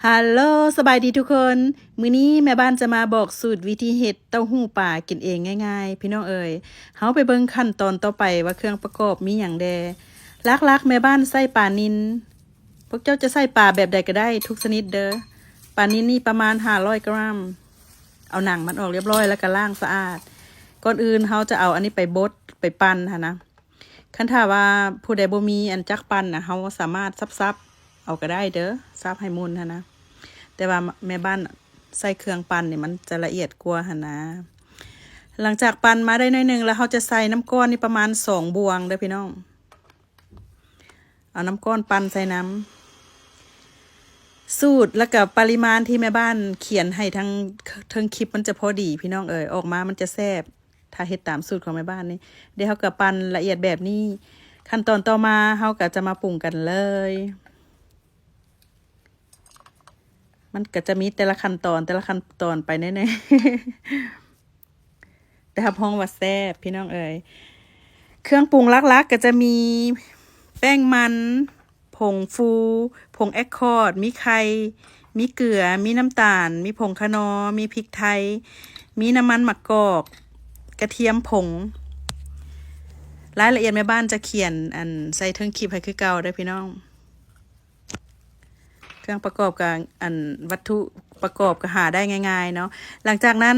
ຮາໂລ ສະບາຍດີທຸກຄົນ. ມື້ນີ້ແມ່ບ້ານຈະມາບອກສູດວິທີເຮັດເຕົ້າຫູ່ປາກິນເອງງ່າຍໆ ພີ່ນ້ອງເອີຍ. ເຮົາໄປເບິ່ງຂັ້ນຕອນຕໍ່ໄປວ່າເຄື່ອງປະກອບມີຫຍັງແດ່. ຫຼັກໆແມ່ບ້ານໃສ່ປານິນ. ພວກເຈົ້າຈະໃສ່ປາແບບໃດກໍໄດ້ທຸກຊະນິດເດີ້. ປານິນນີ້ປະມານຫ້າຮ້ອຍກຣາມ. ເອົາໜັງມັນອອກລຽບຮ້ອຍ ແລ້ວກໍລ້າງສະອາດ. ກ່ອນອື່ນເຮົາຈະເອົາອັນນີ້ໄປບົດ ໄປປັ່ນຫັ້ນນະ. ຄັນຖ້າວ່າຜູ້ໃດບໍ່ມີອັນຈັກປັ່ນນະ ເຮົາສາມາດສັບໆເອົາກໍໄດ້ເດີ້ ສັບໃຫ້ໝຸ່ນຫັ້ນນະ. ແຕ່ວ່າແມ່ບ້ານໃສ່ເຄື່ອງປັ່ນນີ້ ມັນຈະລະອຽດກວ່າຫັ້ນນະ. ຫຼັງຈາກປັ່ນມາໄດ້ໜ້ອຍໜຶ່ງແລ້ວ ເຮົາຈະໃສ່ນ້ຳກ້ອນນີ້ປະມານສອງບ່ວງເດີ້ພີ່ນ້ອງ. ເອົານ້ຳກ້ອນປັ່ນໃສ່ນຳ. ສູດ ແລ້ວກໍປະລິມານທີ່ແມ່ບ້ານຂຽນໃຫ້ທາງເທິງຄລິບ ມັນຈະພໍດີພີ່ນ້ອງເອີຍ. ອອກມາມັນຈະແຊບ ຖ້າເຮັດຕາມສູດຂອງແມ່ບ້ານນີ້. ດຽວເຮົາກໍປັ່ນລະອຽດແບບນີ້. ຂັ້ນຕອນຕໍ່ມາເຮົາກໍຈະມາປຸງກັນເລີຍ. ມັນກໍຈະມີແຕ່ລະຂັ້ນຕອນ ແຕ່ລະຂັ້ນຕອນໄປແນ່ໆ. ແຕ່ຮັບຮອງວ່າແຊບພີ່ນ້ອງເອີຍ. ເຄື່ອງປຸງຫຼັກໆກໍຈະມີແປ້ງມັນ, ຜົງຟູ, ຜົງແອກຄອດ, ມີໄຂ່, ມີເກືອ, ມີນ້ຳຕານ, ມີຜົງຂະໜໍ, ມີພິກໄທ, ມີນ້ຳມັນໝາກກອກ, ກະທຽມຜົງ. ລາຍລະອຽດແມ່ບ້ານຈະຂຽນອັນໃສ່ເທິງຄລິບໃຫ້ຄືເກົ່າເດີ້ພີ່ນ້ອງ. ເຄື່ອງປະກອບກໍ ອັນ ວັດຖຸປະກອບກໍຫາໄດ້ງ່າຍໆເນາະ. ຫຼັງຈາກນັ້ນ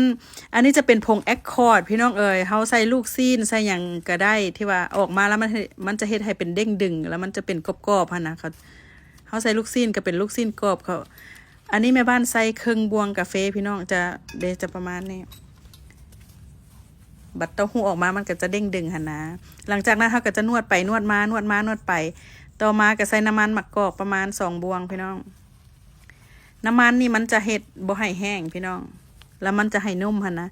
ອັນນີ້ຈະເປັນຜົງແອກຄອດພີ່ນ້ອງເອີຍ. ເຮົາໃສ່ລູກຊີ້ນ ໃສ່ຫຍັງກໍໄດ້ ທີ່ວ່າອອກມາແລ້ວມັນເຮັດ ມັນຈະເຮັດໃຫ້ເປັນເດ້ງດຶງ ແລ້ວມັນຈະເປັນກອບໆຫັ້ນນະ. ເຂົາ ເຮົາໃສ່ລູກຊີ້ນກໍເປັນລູກຊີ້ນກອບ. ເຂົາ ອັນນີ້ແມ່ບ້ານໃສ່ເຄິ່ງບ່ວງກາເຟພີ່ນ້ອງ. ຈະ ເດ ຈະປະມານນີ້. ບັດເຕົ້າຫູ້ອອກມາມັນກໍຈະເດ້ງດຶງຫັ້ນນະ. ຫຼັງຈາກນັ້ນເຮົາກໍຈະນວດໄປນວດມາ ນວດມານວດໄປ. ຕໍ່ມາກໍໃສ່ນ້ຳມັນໝາກກອກປະມານສອງບ່ວງພີ່ນ້ອງ. ນ້ຳມັນນີ້ມັນຈະເຮັດບໍ່ໃຫ້ແຫ້ງພີ່ນ້ອງ ແລ້ວມັນຈະໃຫ້ນຸ້ມຫັ້ນນະ.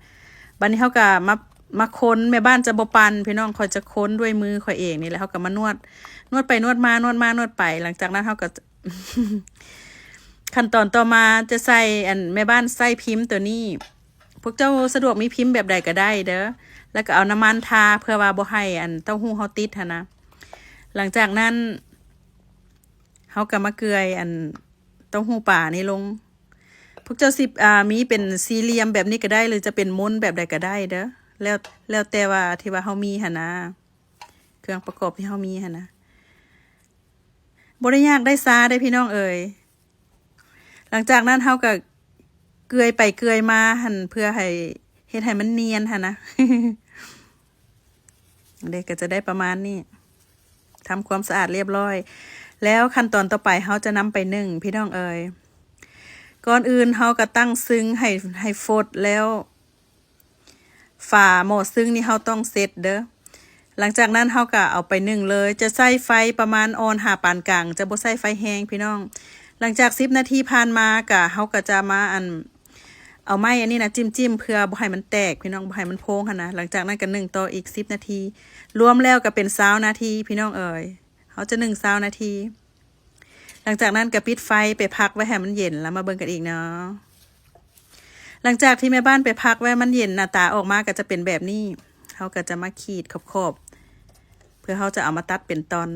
ບັດນີ້ເຮົາກໍມາ ມາຄົນ. ແມ່ບ້ານຈະບໍ່ປັ່ນພີ່ນ້ອງ ຂ້ອຍຈະຄົນດ້ວຍມືຂ້ອຍເອງນີ້ແຫຼະ. ເຮົາກໍມານວດ ນວດໄປນວດມາ ນວດມານວດໄປ. ຫຼັງຈາກນັ້ນເຮົາກໍ ຂັ້ນຕອນຕໍ່ມາຈະໃສ່ ອັນ ແມ່ບ້ານໃສ່ພິມໂຕນີ້. ພວກເຈົ້າສະດວກມີພິມແບບໃດກໍໄດ້ເດີ້ ແລ້ວກໍເອົານ້ຳມັນທາ ເພື່ອວ່າບໍ່ໃຫ້ອັນເຕົ້າຫູ້ເຮົາຕິດຫັ້ນນະ. ຫຼັງຈາກນັ້ນ ເຮົາກໍມາເກືອຍອັນເຕົ້າຫູ້ປານີ້ລົງ. ພວກເຈົ້າຊິ ອ່າ ມີເປັນສີ່ຫຼ່ຽມແບບນີ້ກໍໄດ້ ຫຼືຈະເປັນມົນແບບໃດກໍໄດ້ເດີ້ ແລ້ວ ແລ້ວແຕ່ວ່າທີ່ວ່າເຮົາມີຫັ້ນນະ ເຄື່ອງປະກອບທີ່ເຮົາມີຫັ້ນນະ. ບໍ່ໄດ້ຍາກໄດ້ຊາເດ້ພີ່ນ້ອງເອີຍ. ຫຼັງຈາກນັ້ນເຮົາກໍເກືອຍໄປເກືອຍມາຫັ້ນ ເພື່ອໃຫ້ ເຮັດໃຫ້ມັນນຽນຫັ້ນນະ. ເດ ກໍຈະໄດ້ປະມານນີ້. ທຳຄວາມສະອາດລຽບຮ້ອຍ ແລ້ວຂັ້ນຕອນຕໍ່ໄປເຮົາຈະນຳໄປໜຶ້ງພີ່ນ້ອງເອີຍ. ກ່ອນອື່ນເຮົາກໍຕັ້ງຊຶງໃຫ້ ໃຫ້ຟົດ ແລ້ວຝາໝໍ້ຊຶງນີ້ເຮົາຕ້ອງເຊັດເດີ້. ຫຼັງຈາກນັ້ນເຮົາກໍເອົາໄປໜຶ້ງເລີຍ. ຈະໃຊ້ໄຟປະມານອ່ອນຫາປານກາງ ຈະບໍ່ໃຊ້ໄຟແຮງພີ່ນ້ອງ. ຫຼັງຈາກສິບນາທີຜ່ານມາ ກະ ເຮົາກໍຈະມາ ອັນ ເອົາໄມ້ອັນນີ້ນະ ຈິ້ມໆ ເພື່ອບໍ່ໃຫ້ມັນແຕກພີ່ນ້ອງ ບໍ່ໃຫ້ມັນໂພງຫັ້ນນະ. ຫຼັງຈາກນັ້ນກໍໜຶ້ງຕໍ່ອີກສິບນາທີ ລວມແລ້ວກໍເປັນຊາວນາທີພີ່ນ້ອງເອີຍ. ເຮົາຈະໜຶ້ງຊາວນາທີ. ຫຼັງຈາກນັ້ນກໍປິດໄຟໄປພັກໄວ້ໃຫ້ມັນເຢັນ ແລ້ວມາເບິ່ງກັນອີກເນາະ. ຫຼັງຈາກທີ່ແມ່ບ້ານໄປພັກໄວ້ມັນເຢັນ ໜ້າຕາອອກມາກໍຈະເປັນແບບນີ້. ເຮົາກໍຈະມາຂີດຂອບໆ ເພື່ອເຮົາຈະເອົາມາຕັດເປັນຕອນ.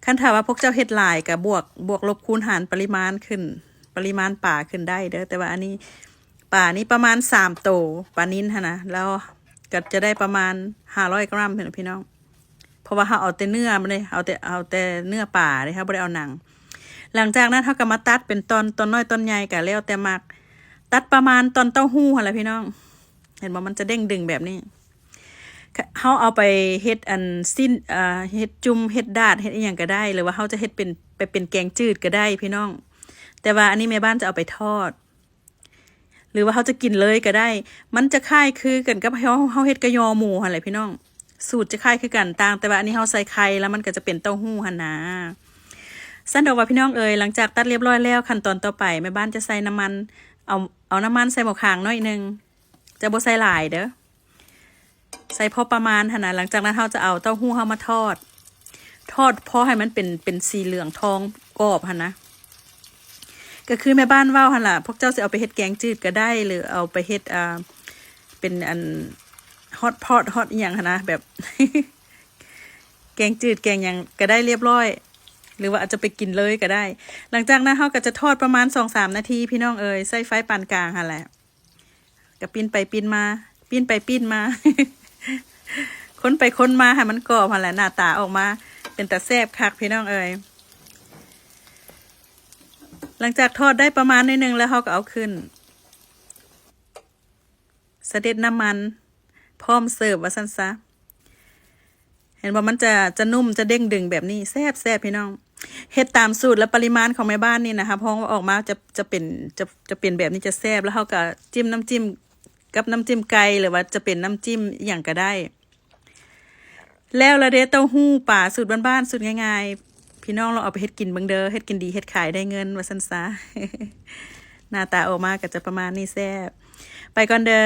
ຄັນຖ້າວ່າພວກເຈົ້າເຮັດຫຼາຍກໍບວກ ບວກລົບຄູນຫານປະລິມານຂຶ້ນ ປະລິມານປາຂຶ້ນໄດ້ເດີ້. ແຕ່ວ່າອັນນີ້ ປານີ້ປະມານສາມໂຕ ປານິນຫັ້ນນະ ແລ້ວກໍຈະໄດ້ປະມານຫ້າຮ້ອຍກຣາມພີ່ນ້ອງ. ເພາະວ່າເຮົາເອົາແຕ່ເນື້ອມັນເດ້ ເອົາແຕ່ ເອົາແຕ່ເນື້ອປາເດ້ ເຮົາບໍ່ໄດ້ເອົາໜັງ. ຫຼັງຈາກນັ້ນເຮົາກໍມາຕັດເປັນຕອນ ຕອນນ້ອຍຕອນໃຫຍ່ກໍແລ້ວແຕ່ມັກ. ຕັດປະມານຕອນເຕົ້າຫູ້ຫັ້ນແຫຼະພີ່ນ້ອງ. ເຫັນບໍ່ ມັນຈະເດ້ງດຶງແບບນີ້. ເຮົາເອົາໄປເຮັດອັນຊີ້ນ ເອີ ເຮັດຈຸ່ມ ເຮັດດາດ ເຮັດອີ່ຫຍັງກໍໄດ້ ຫຼືວ່າເຮົາຈະເຮັດເປັນ ໄປເປັນແກງຈືດກໍໄດ້ພີ່ນ້ອງ. ແຕ່ວ່າອັນນີ້ແມ່ບ້ານຈະເອົາໄປທອດ ຫຼືວ່າເຮົາຈະກິນເລີຍກໍໄດ້. ມັນຈະຄ້າຍຄືກັນກັບເຮົາ ເຮົາເຮັດກະຍໍໝູຫັ້ນແຫຼະພີ່ນ້ອງ. ສູດຈະຄ້າຍຄືກັນ ຕ່າງແຕ່ວ່າອັນນີ້ເຮົາໃສ່ໄຂ່ ແລ້ວມັນກໍຈະເປັນເຕົ້າຫູ້ຫັ້ນນາ. ຊັ້ນດອກວ່າພີ່ນ້ອງເອີຍ ຫຼັງຈາກຕັດລຽບຮ້ອຍແລ້ວ ຂັ້ນຕອນຕໍ່ໄປແມ່ບ້ານຈະໃສ່ນ້ຳມັນ ເອົາ ເອົານ້ຳມັນໃສ່ໝໍ້ຄາງໜ້ອຍໜຶ່ງ ຈະບໍ່ໃສ່ຫຼາຍເດີ້ ໃສ່ພໍປະມານຫັ້ນນະ. ຫຼັງຈາກນັ້ນເຮົາຈະເອົາເຕົ້າຫູ້ເຮົາມາທອດ ທອດພໍໃຫ້ມັນເປັນ ເປັນສີເຫຼືອງທອງກອບຫັ້ນນະ. ກໍຄືແມ່ບ້ານເວົ້າຫັ້ນລະ ພວກເຈົ້າຊິເອົາໄປເຮັດແກງຈືດກໍໄດ້ ຫຼືເອົາໄປເຮັດ ອ່າ ເປັນອັນ ຮອດພອດ ຮອດອີ່ຫຍັງຫັ້ນນະ ແບບ ແກງຈືດແກງຫຍັງກໍໄດ້ລຽບຮ້ອຍ. ຫຼືວ່າອາດຈະໄປກິນເລີຍກໍໄດ້. ຫຼັງຈາກນັ້ນເຮົາກໍຈະທອດປະມານສອງສາມນາທີ ພີ່ນ້ອງເອີຍ, ໃຊ້ໄຟປານກາງຫັ້ນແຫຼະ. ກໍປີ້ນໄປປີ້ນມາ, ປີ້ນໄປປີ້ນມາ, ຄົນໄປຄົນມາໃຫ້ມັນກອບຫັ້ນແຫຼະ, ໜ້າຕາອອກມາເປັນຕາແຊບຄັກ ພີ່ນ້ອງເອີຍ. ຫຼັງຈາກທອດໄດ້ປະມານໜ້ອຍໜຶ່ງແລ້ວ ເຮົາກໍເອົາຂຶ້ນ ສະເດັດນ້ຳມັນ ພ້ອມເສີບວ່າຊັ້ນຊະ. ເຫັນບໍ່ ມັນຈະ ຈະນຸ້ມ ຈະເດ້ງດຶງແບບນີ້ ແຊບໆ ພີ່ນ້ອງ. ເຮັດຕາມສູດ ແລະ ປະລິມານຂອງແມ່ບ້ານນີ້ນະ ຮັບຮອງວ່າອອກມາຈະ ຈະເປັນ ຈະ ຈະເປັນແບບນີ້ ຈະແຊບ. ແລ້ວເຮົາກໍຈິ້ມນ້ຳຈິ້ມກັບນ້ຳຈິ້ມໄກ່ ຫຼືວ່າຈະເປັນນ້ຳຈິ້ມອີ່ຫຍັງກໍໄດ້. ແລ້ວລະເດ້ ເຕົ້າຫູ້ປາສູດບ້ານໆ ສູດງ່າຍໆ. ພີ່ນ້ອງລອງເອົາໄປເຮັດກິນເບິ່ງເດີ, ເຮັດກິນດີເຮັດຂາຍໄດ້ເງິນວ່າຊັ້ນຊະ. ໜ້າຕາອອກມາກໍຈະປະມານນີ້ ແຊບ. ໄປກ່ອນເດີ.